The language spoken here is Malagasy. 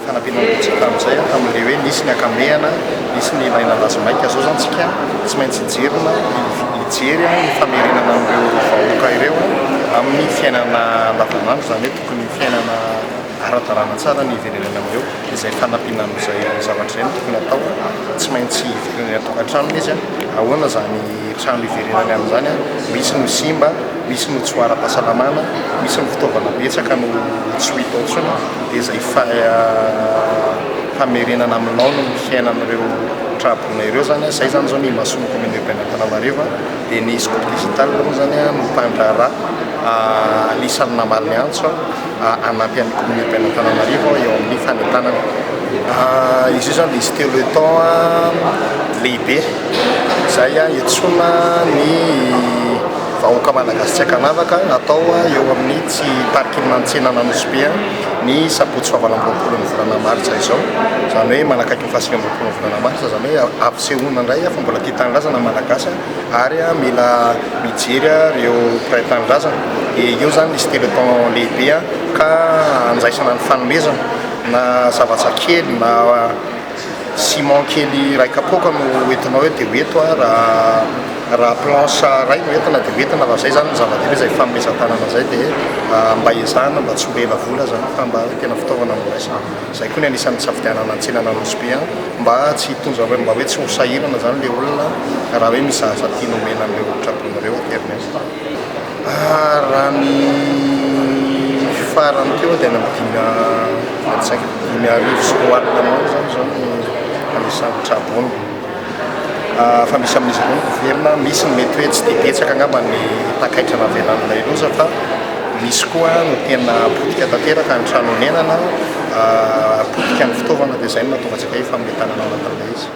Fanampiana betsaka tamin'izay tamin'ilay hoe nisy ny ankamehana, nisy ny ilaina lazimaika. Izao izany tsika tsy maintsy hijerina, hijery ny famerenana an'ireo vahoaka ireo amin'ny fiainana andavanandro, izany hoe tokony fiainana ara-dalàna tsara ny hiverenana amin'ireo. Izay fanampiana amin'izay zavatra izay no tokony atao. Tsy maintsy hiverina any an-tokantranony izy. Ahoana izany trano hiverenany amin'izany? Misy no simba, misy no tsy ho ara-pahasalamana, misy ny fitaovana betsaka no tsy ho hita ao intsony. Dia izay famerenana amin'ny laoniny ny fiainan'ireo traboina ireo izany, izay izany izao ny imasoan'ny commune urbaine Antananarivo. Dia ny Scoop Digital moa izany no mpandraharaha anisan'ny namaly ny antso hanampy an'ny commune urbaine Antananarivo eo amin'ny fanentanana. Izy io izany dia izy téléthon lehibe izay iantsoana ny vahoaka malagasy tsy ankanavaka atao eo amin'ny tsy parking Antsenan'Anosibe ny sabotsy faha 28 ny volana martsa izao, izany hoe manakaiky ny faha 29 ny volana martsa, izany hoe ampisehoana indray fa mbola tia tanindrazana ny Malagasy ary mila mijery ireo mpiray tanindrazana. Dia eo izany misy téléthon lehibe ka andraisana ny fanomezana na zavatra kely na Ciment kely iray kapoaka no hoentinao eo dia ho eto aho, raha raha planche iray no entina dia ho entina fa zay zany ny zava-dehibe zay fanomezan-tanana zay dia mba ezahana mba tsy ho ela vola zany fa mba tena fitaovana no raisina. Zay koa ny anisan'ny nisafidianana ny tsenan'Anosibe an, mba tsy hitondra hoe mba hoe tsy ho sahirana zany le olona raha hoe misy zaza tiana omena an'ireo traboina ireo aterina eo. Raha ny farany teo dia any amin'ny dimy 25, 2005 any ho any izany izao ny anisan'ny traboina. Fa misy amin'izy ireo ny miverina, misy ny mety hoe tsy dia betsaka angamba ny takaitra navelan'ilay loza fa misy koa no tena potika tanteraka ny trano honenana, potika ny fitaovana dia izay no mahatonga antsika hoe hifanome tanana ao anatin'ilay izy.